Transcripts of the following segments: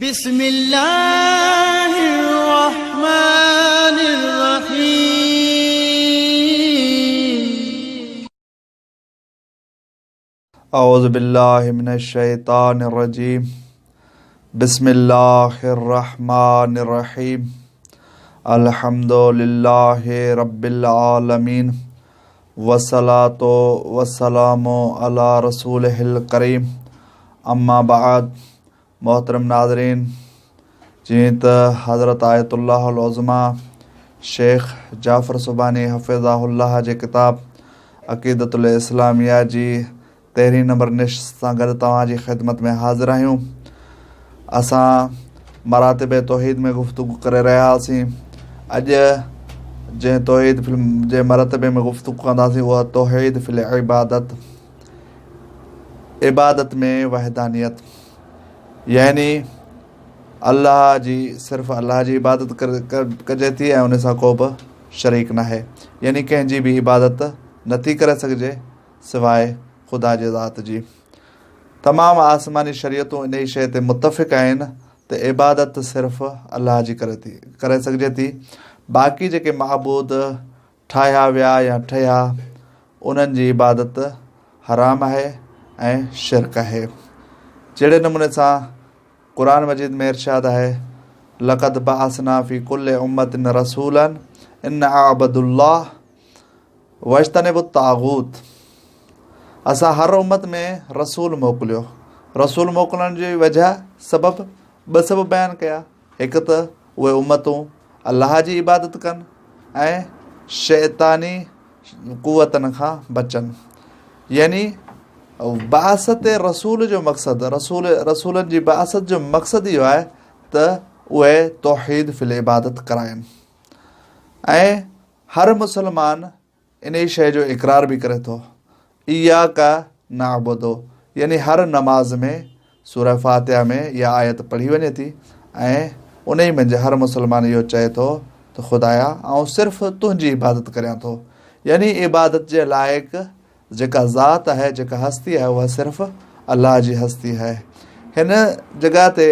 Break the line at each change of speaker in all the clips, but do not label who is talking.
بسم الله الرحمن الرحيم.
اعوذ بالله من الشيطان الرجيم بسم الله الرحمن الرحيم الحمد لله رب العالمين والصلاة والسلام على رسوله الڪريم اما بعد محترم ناظرين جيئن ته حضرت آيت الله العظميٰ شيخ جعفر سبحاني حفظه الله جي ڪتاب عقيدت الاسلاميه جي تيرهين نمبر نشست سان گڏ توهان جي خدمت ۾ حاضر آهيون. اسان مراتب توحيد ۾ گفتگو ڪري رهيا هئاسين. اڄ جنهن توحيد جي مرتبي ۾ گفتگو ڪنداسين اها توحيد في العبادت عبادت ۾ وحدانيت يعني الله جي صرف الله جي عبادت ڪجي ٿي ۽ ان سان ڪو به شريڪ ناهي يعني ڪنهن جي به عبادت نٿي ڪري سگهجي سواء خدا جي ذات جي. تمام آسماني شريعتون انهي شيء تي متفق آهن ته عبادت صرف الله جي ڪري ٿي ڪري سگهجي ٿي باقي جيڪي معبود ٺاهيا ويا يا ٺهيا انهن جي عبادت حرام آهي ۽ شرڪ آهي. جهڙي نموني سان قرآن مجيد ۾ ارشاد آهي، لقد بعثنا في ڪل امة رسولا ان اعبدوا الله واجتنبوا الطاغوت اسان هر امت ۾ رسول موڪليو. رسول موڪلڻ جي وجه سبب ٻه سبب بيان ڪيا، هڪ ته اهي امتون الله جي عبادت ڪن ۽ شيطاني قوتن کان بچن يعني بعثت رسول جو مقصد رسول رسولن جي بعثت جو مقصد اهو آهي ته اهي توحيد في العبادت ڪرائن ۽ هر مسلمان انهي شيء جو اقرار به ڪري ٿو، اياڪ نعبد يعني هر نماز ۾ سوره فاتحه ۾ اها آيت پڙهي وڃي ٿي ۽ انهي منجهه هر مسلمان اهو چئي ٿو ته خدايا آئون صرف تنهنجي عبادت ڪريان ٿو يعني عبادت جي لائق جيڪا ذات آهي، جيڪا هستي آهي اها صرف الله جي هستي آهي. هن جڳهه تي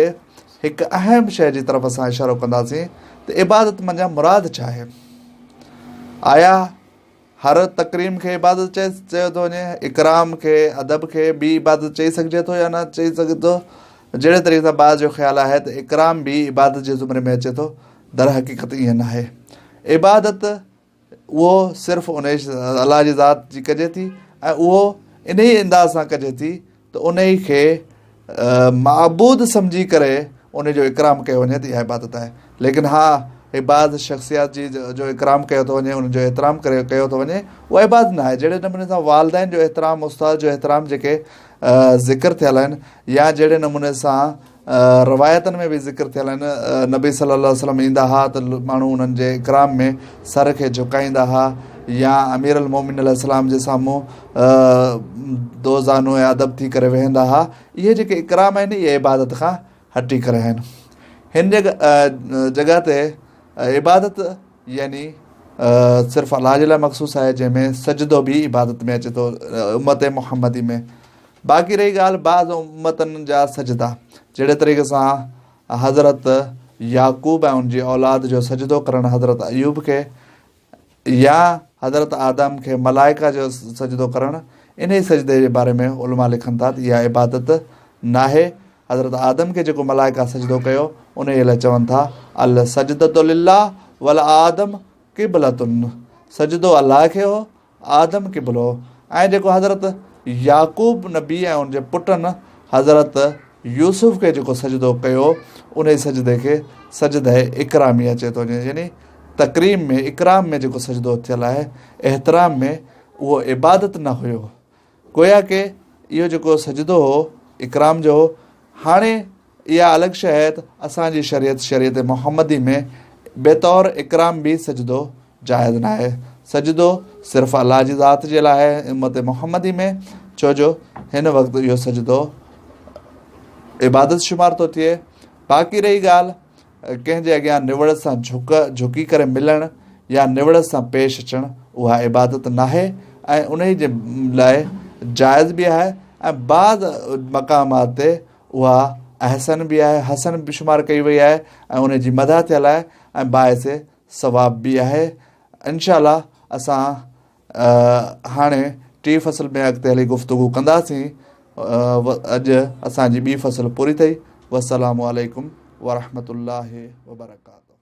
هڪ اهم شيء جي طرف اسان اشارو ڪنداسين ته عبادت منجهان مراد ڇا آهي؟ آيا هر تڪريم کي عبادت چيو ٿو وڃي؟ اڪرام کي، ادب کي به عبادت چئي سگهجي ٿو يا نه چئي سگهجي ٿو؟ جهڙي طريقي سان بعض جو خيال آهي ته اڪرام به عبادت جي زمري ۾ اچي ٿو، درحقيقت ائين ناهي. عبادت اهو صرف انهي الله جي ذات جي ڪجي ٿي ۽ اهو انهي انداز سان ڪجي ٿي ته انهي کي معبود سمجهي ڪري انهي جو اڪرام ڪيو وڃي ته اها عبادت آهي ليڪن ها هي بعض شخصيات جي جو اڪرام ڪيو ٿو وڃي ان جو احترام ڪري ڪيو ٿو وڃي اها عبادت نه آهي جهڙي نموني سان والدين جو احترام استاد جو احترام جيڪي ذڪر ٿيل آهن يا جهڙي نموني سان روايتن ۾ به ذڪر ٿيل آهن، نبي صلي الله عليه وسلم ايندا ها ته ماڻهو انهن جي اڪرام ۾ سر کي جهڪائيندا ها يا امير المومنين عليه السلام جي سامهون دو زانو ادب ٿي ڪري ويهندا ها. اهي جيڪي اڪرام آهن اهي عبادت کان هٽي ڪري آهن. هن جڳهه تي عبادت يعني صرف الله جي لاء مخصوص آهي جنهن ۾ سجدو به عبادت ۾ اچي ٿو امت محمدي ۾. باقي رهي ڳالهه بعض امتن جا سجدا، جهڙي طريقي سان حضرت يعقوب ۽ ان جي اولاد جو سجدو ڪرڻ حضرت ايوب کي يا حضرت آدم کي ملائڪه جو سجدو ڪرڻ، انهي سجدي جي باري ۾ علماء لکن ٿا ته اها عبادت ناهي، حضرت آدم کي جيڪو ملائڪه سجدو ڪيو انهي لاء چون ٿا السجدة لله والآدم قبلة سجدو الله کي هو آدم قبلو ۽ جيڪو حضرت يعقوب نبي ۽ ان جي پٽن حضرت يوسف کي جيڪو سجدو ڪيو انهي سجدي کي سجده اڪراميه چئي ٿو وڃي يعني تڪريم ۾ اڪرام ۾ جيڪو سجدو ٿيل آهي احترام ۾ اهو عبادت نه هيو گويا ڪه اهو جيڪو سجدو هو اڪرام جو هو هاڻي اها الڳ شيء آهي ته اسان جي شريعت شريعت محمدي ۾ بطور اڪرام به سجدو جائز ناهي. سجدو صرف الله جي ذات جي لاء آهي امت محمدي ۾ ڇو جو هن وقت اهو سجدو عبادت شمار ٿو ٿئي. باقي رهي ڳالهه ڪنهن جي اڳيان نوڙ سان جهڪ جهڪي ڪري ملڻ يا نوڙ سان پيش اچڻ اها عبادت ناهي ۽ انهي جي لاء جائز به آهي ۽ بعض مقامات تي اها احسن به آهي، حسن به شمار ڪئي وئي آهي ۽ ان جي مدح ٿيل آهي ۽ باعث ثواب به آهي. انشاء الله اسان هاڻي ٽي فصل ۾ اڳتي هلي گفتگو ڪنداسين. اڄ اسان جي ٻي فصل پوري ٿي. والسلام عليڪم ورحمة الله وبرڪاته.